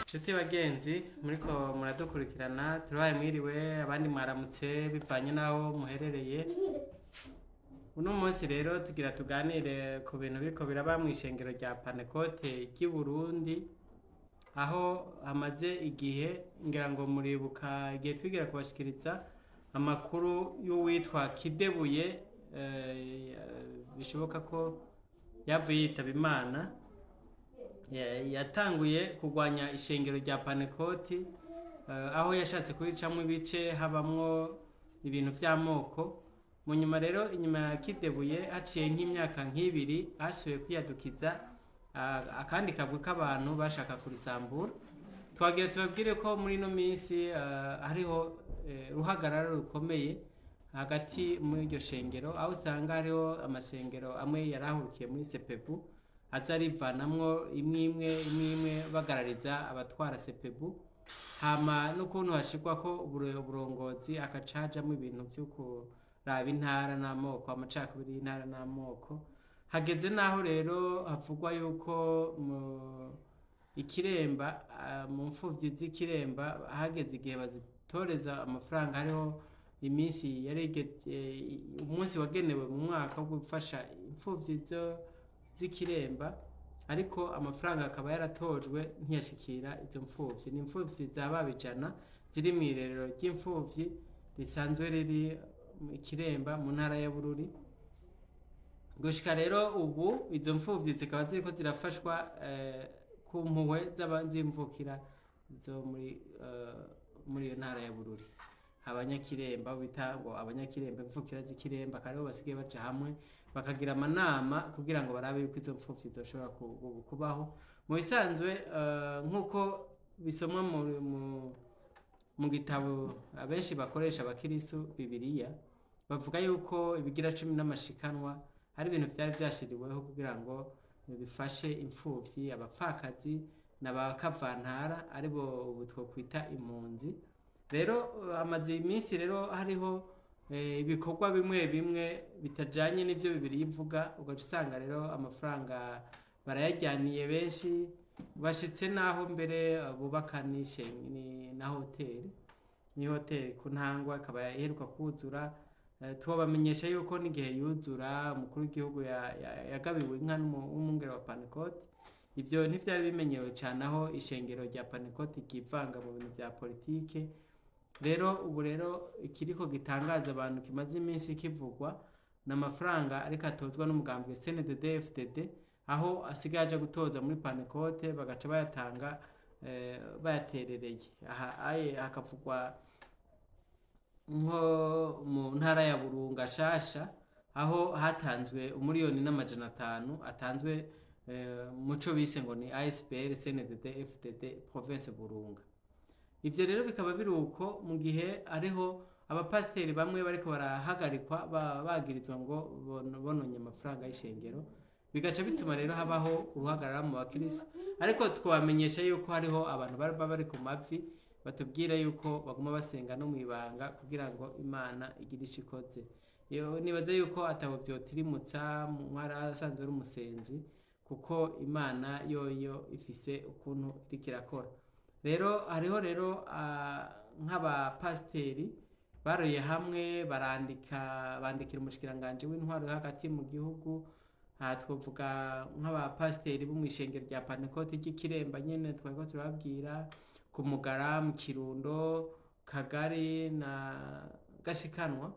Nshuti bagenzi muriko muradukurikirana, turabaye mwiriwe, abandi mwaramutse bivanye n'aho muherereye. Uno munsi rero tugira tuganire ku bintu biriko biraba mw'ishengero rya Pantekote ry'i Burundi, aho hamaze igihe. Ngira ngo muribuka igihe twigira kubashikiriza amakuru y'uwitwa Kidebuye, bishoboka ko yavuye yitaba Imana. Yatanguye kurwanya ishengero rya Pantekoti, aho yashatse kuricamwo ibice, habamwo ibintu vy'amoko. Mu nyuma rero, inyuma ya Kidebuye, haciye nk'imyaka nk'ibiri, hasubiye kwiyadukiza akandi kagwi k'abantu bashaka kurisambura. Twagira tubabwire ko muri ino minsi hariho uruhagarara rukomeye hagati muri iryo shengero, aho usanga hariho amashengero amwe yarahurukiye muri Sepebu aza arivanamwo imwe imwe imwe imwe, bagarariza abatwara Sepebu, hama n'ukuntu hashirwako uburongozi, hagaca hajamwo ibintu vyo kuraba intara n'amoko, amacakubiri y'intara n'amoko. Hageze n'aho rero havugwa yuko mu Ikiremba, mu mfuvyi z'Ikiremba, hageze igihe bazitoreza amafaranga. Hariho iminsi yari umunsi wagenewe mu mwaka wo gufasha imfuvyi zo z'Ikiremba, ariko amafaranga akaba yaratojwe ntiyashikira izo mfuvyi. Ni imfuvyi zababa 100 ziri mw'irerero ry'imfuvyi risanzwe riri mu Ikiremba mu ntara ya Bururi. Gushika rero ubu izo mfuvyi zikaba ziriko zirafashwa ku mpuhwe z'imvukira zo muri iyo ntara ya Bururi, Abanyakiremba bita ngo Abanyakiremba, imvukira z'Ikiremba, akaba aribo basigaye baja hamwe bakagira amanama kugira ngo barabe yuko izo mfuvyi zoshobora kubaho. Mu bisanzwe, nk'uko bisomwa mu gitabo abenshi bakoresha abakirisu, Bibiliya, bavuga yuko ibigira cumi n'amashikanwa ari ibintu vyari vyashiriweho kugira ngo bifashe imfuvyi, abapfakazi n'abakavantara, aribo ubu twokwita impunzi. Rero hamaze iminsi rero hariho ibikorwa bimwe bimwe bitajanye n'ivyo Bibiliya ivuga, ugaca usanga rero amafaranga barayajyaniye benshi, bashitse n'aho mbere bubaka na hoteli, ni hoteli ku Ntangwa, ikaba iheruka kwuzura. Twobamenyesha yuko n'igihe yuzura umukuru w'igihugu yagabiwe inka n'umwungere wa Pantekote. Ivyo ntivyari bimenyerewe cane aho ishengero rya Pantekote ryivanga mu bintu vya politike. Rero ubu rero ikiriko gitangaza abantu kimaze iminsi kivugwa ni amafaranga ariko atozwa n'umugambwe CNDD FDD, aho asigaye aja gutoza muri Pantekote, bagaca bayatanga bayaterereye. Aha aye hakavugwa nko mu ntara ya Burunga shasha, aho hatanzwe 1,500,000 atanzwe muco bise ngo ni ASPR CNDD FDD province Burunga. Ivyo rero bikaba biri uko mu gihe hariho abapasiteri bamwe bariko barahagarikwa, bagirizwa ngo bononye amafaranga y'ishengero, bigaca bituma rero habaho uruhagarara mu bakristo. Ariko twabamenyesha yuko hariho abantu baba bari ku mavi, batubwira yuko baguma basenga no mw'ibanga kugira ngo Imana igire ico ikoze. Nibaza yuko atabo vyotirimutsa mwari asanzwe ari umusenzi, kuko Imana yoyo ifise ukuntu iriko irakora. Rero hariho rero nk'abapasiteri baroye hamwe barandika, bandikira umushikiranganji w'intwaro yo hagati mu gihugu. Aha twovuga nk'abapasiteri bo mw'ishengero rya Pantekote ry'Ikiremba nyene twariko turababwira, ku Mugara, mu Kirundo, Kagari na Gashikanwa,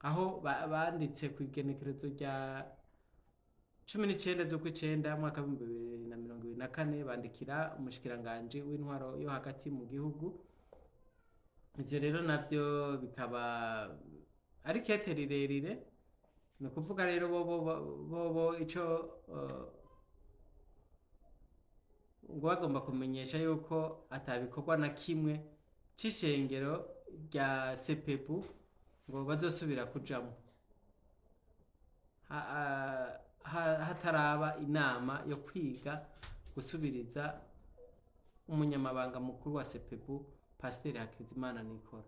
aho banditse kw'igenekerezo rya 19 z'ukwicenda mwaka w'2024, bandikira umushikiranganji w'intwaro yo hagati mu gihugu. Ivyo rero navyo bikaba ari kete rirerire. Ni ukuvuga rero bobo ico ngo bagomba kumenyesha yuko atabikorwa na kimwe c'ishengero rya Sepebu ngo bazosubira kujamwo hataraba inama yo kwiga gusubiriza umunyamabanga mukuru wa Sepebu, Pasiteri Hakizimana Nikora.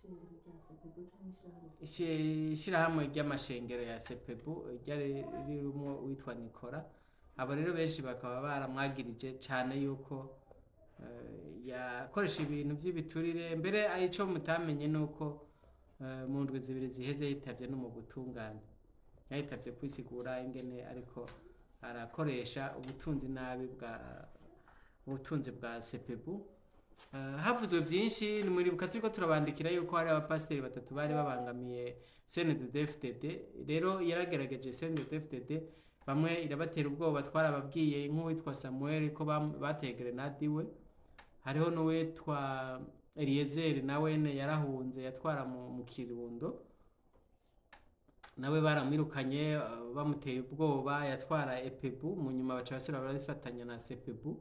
Ishengero rya CEPEBU canke ishirahamwe? Ishirahamwe ry'amashengero ya CEPEBU ryari ririmo uwitwa Nikora. Abo rero benshi bakaba baramwagirije cane yuko yakoresha ibintu vy'ibiturire. Mbere ico mutamenye nuko mu ndwi 2 ziheze yitavye no mu butungane, yahitavye kwisigura ingene ariko arakoresha ubutunzi nabi bwa ubutunzi bwa CEPEBU. Havuzwe vyinshi. Muribuka turiko turabandikira yuko hari abapasiteri batatu bari babangamiye CNDD-FDD. Rero yaragerageje CNDD-FDD, bamwe irabatera ubwoba. Twarababwiye nk'uwitwa Samuel ko bateye grenade iwe. Hariho n'uwitwa Eliezer, nawene yarahunze, yatwara mu Kirundo, nawe baramwirukanye, bamuteye ubwoba. Yatwara EPEBU, mu nyuma baca basubira barabifatanya na CEPEBU.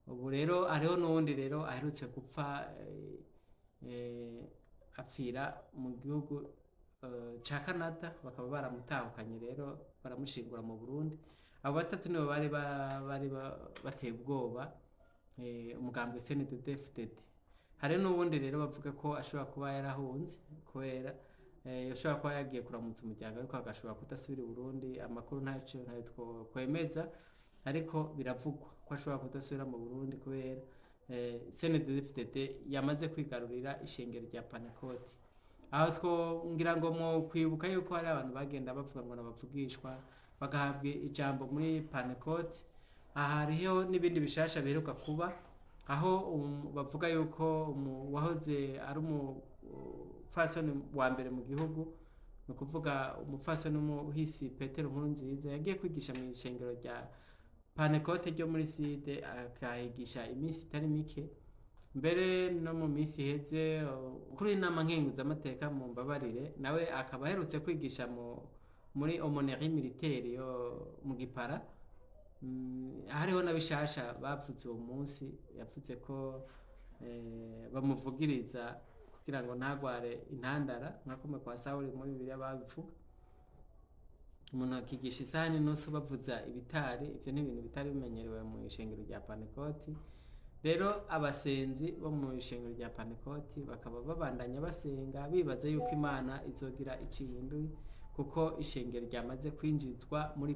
Ubu rero hariho n'uwundi rero aherutse gupfa, apfira mu gihugu ca Canada, bakaba baramutahukanye rero baramushingura mu Burundi. Abo batatu nibo bari bateye ubwoba umugambwe CNDD-FDD. Hari n'uwundi rero bavuga ko ashobora kuba yarahunze kubera ashobora kuba yagiye kuramutsa umuryango, ariko agashobora kudasubira i Burundi. Amakuru ntaco ntayo twokwemeza, ariko biravugwa ko ashobora kudasubira mu Burundi kubera CNDD-FDD yamaze kwigarurira ishengero rya Pantekoti. Aho twongira ngo mu kwibuka yuko hari abantu bagenda bavuga ngo nabavugishwa, bagahabwa ijambo muri Pantekoti. Aha hariho n'ibindi bishasha biheruka kuba, aho bavuga yuko wahoze ari umupfasoni wa mbere mu gihugu, ni ukuvuga umupfasoni w'umuhisi Petero Nkurunziza, yagiye kwigisha mu ishengero rya Pantekote ryo muri Side, akahigisha iminsi itari mike. Mbere no mu minsi iheze, kuri inama nkenguzamateka, mu mbabarire, nawe akaba aherutse kwigisha muri aumônerie militaire yo mu Gipara. Hariho na bishasha bavuze uwo munsi, yavuze ko bamuvugiriza kugira ngo ntagware intandara nka kumwe kwa Sawuli muri Bibiliya babivuga. Umuntu akigisha isaha n'inusu bavuza ibitari, ivyo ni ibintu bitari bimenyerewe mu ishengero rya Pantekoti. Rero abasenzi bo mu ishengero rya Pantekoti bakaba babandanya basenga, bibaza yuko Imana izogira ico ihinduye, kuko ishengero ryamaze kwinjizwa muri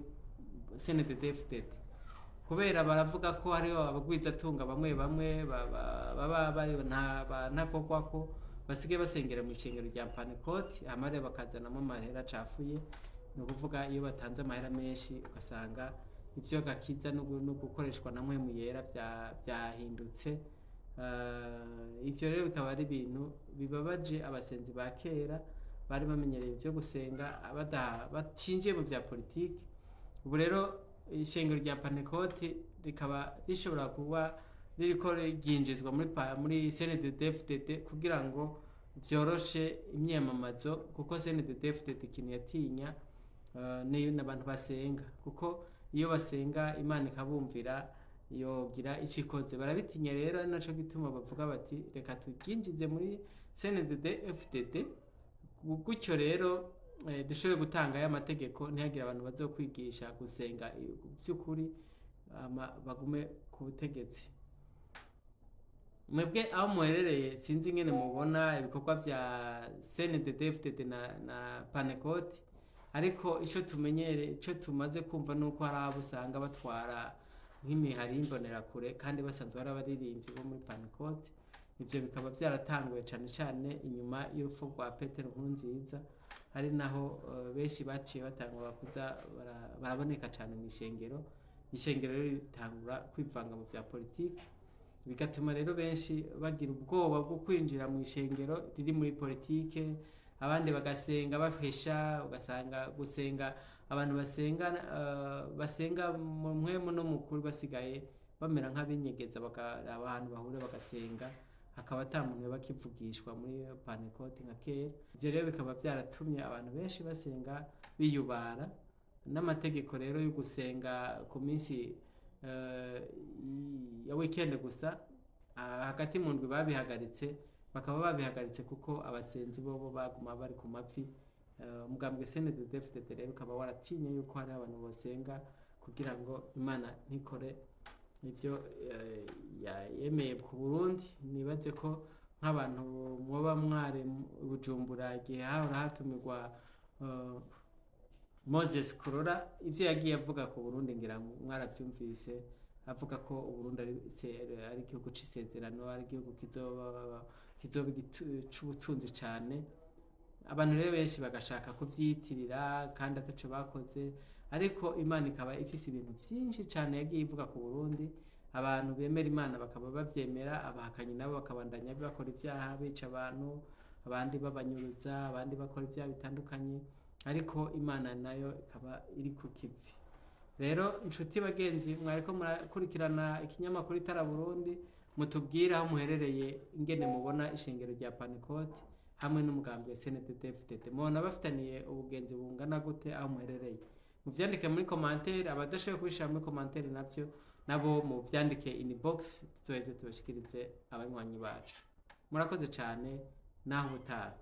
CNDD-FDD. Kubera baravuga ko hariho abagwizatunga bamwe bamwe baba bari ntakorwako, basigaye basengera mu ishengero rya Pantekoti, hama rero bakazanamo amahera acafuye. Ni ukuvuga iyo batanze amahera menshi, ugasanga ivyo gakiza no gukoreshwa na Mpwemu Yera vyahindutse. Ivyo rero bikaba ari ibintu bibabaje abasenzi ba kera bari bamenyereye ivyo gusenga batinjiye mu vya politiki. Ubu rero ishengero rya Pantekoti rikaba rishobora kuba ririko ryinjizwa muri CNDD-FDD kugira ngo vyoroshe imyiyamamazo, kuko CNDD-FDD ikintu yatinya ni n'abantu basenga, kuko iyo basenga Imana ikabumvira yogira ico ikoze. Barabitinya rero, ari naco gituma bavuga bati reka turyinjize muri CNDD-FDD, gutyo rero dushobore gutanga aya mategeko, ntihagire abantu bazokwigisha gusenga vy'ukuri, hama bagume ku butegetsi. Mwebwe aho muherereye, sinzi ingene mubona ibikorwa vya CNDD-FDD na Pantekoti, ariko ico tumenyere, ico tumaze kumva, nuko hari abo usanga batwara nk'imihari y'imbonerakure kandi basanzwe ari abaririmbyi bo muri Pantekoti. Ivyo bikaba vyaratanguye cane cane inyuma y'urupfu rwa Petero Nkurunziza, ari naho benshi baciye batangura kuza baraboneka cane mw'ishengero. Ishengero rero ritangura kwivanga mu vya politiki, bigatuma rero benshi bagira ubwoba bwo kwinjira mu ishengero riri muri politike. Abandi bagasenga bahesha, ugasanga gusenga abantu basenga basenga mu mpwemu no mu kuri basigaye bamera nk'abinyegeza, bakaraba ahantu bahurira bagasenga, hakaba ata muntu yoba akivugishwa muri Pantekoti nka kera. Ivyo rero bikaba vyaratumye abantu benshi basenga biyubara. N'amategeko rero yo gusenga ku minsi ya weekend gusa, hagati mu ndwi babihagaritse. Bakaba babihagaritse kuko abasenzi bobo baguma bari ku mavi. Umugambwe CNDD-FDD rero ukaba waratinye yuko hari abantu bosenga kugira ngo Imana ntikore ivyo yemeye ku Burundi. Nibaze ko Nk'abantu muba mwari i Bujumbura igihe hahora hatumirwa Moses Kurora, ivyo yagiye avuga ku Burundi ngira mwaravyumvise, avuga ko Uburundi ari igihugu c'isezerano, ari igihugu kizoba c'ubutunzi cane. Abantu rero benshi bagashaka kuvyiyitirira kandi ataco bakoze, ariko Imana ikaba ifise ibintu vyinshi cane yagiye ivuga ku Burundi. Abantu bemera Imana bakaba bavyemera, abahakanyi nabo bakabandanya bakora ivyaha, bica abantu, abandi babanyuruza, abandi bakora ibyaha bitandukanye, ariko Imana nayo ikaba iri ku kivi. Rero inshuti bagenzi mwariko murakurikirana ikinyamakuru Itara Burundi, mutubwire aho muherereye ingene mubona ishengero rya Pantekote hamwe n'umugambi wa CNDD-FDD. Mubona bafitaniye ubugenzi bungana gute aho muherereye? Muvyandike muri commentaire. Abadashoboye kubishira muri commentaire navyo nabo muvyandike inbox, tuzoheze tubashikirize abanywanyi bacu. Murakoze cane, naho ubutaha.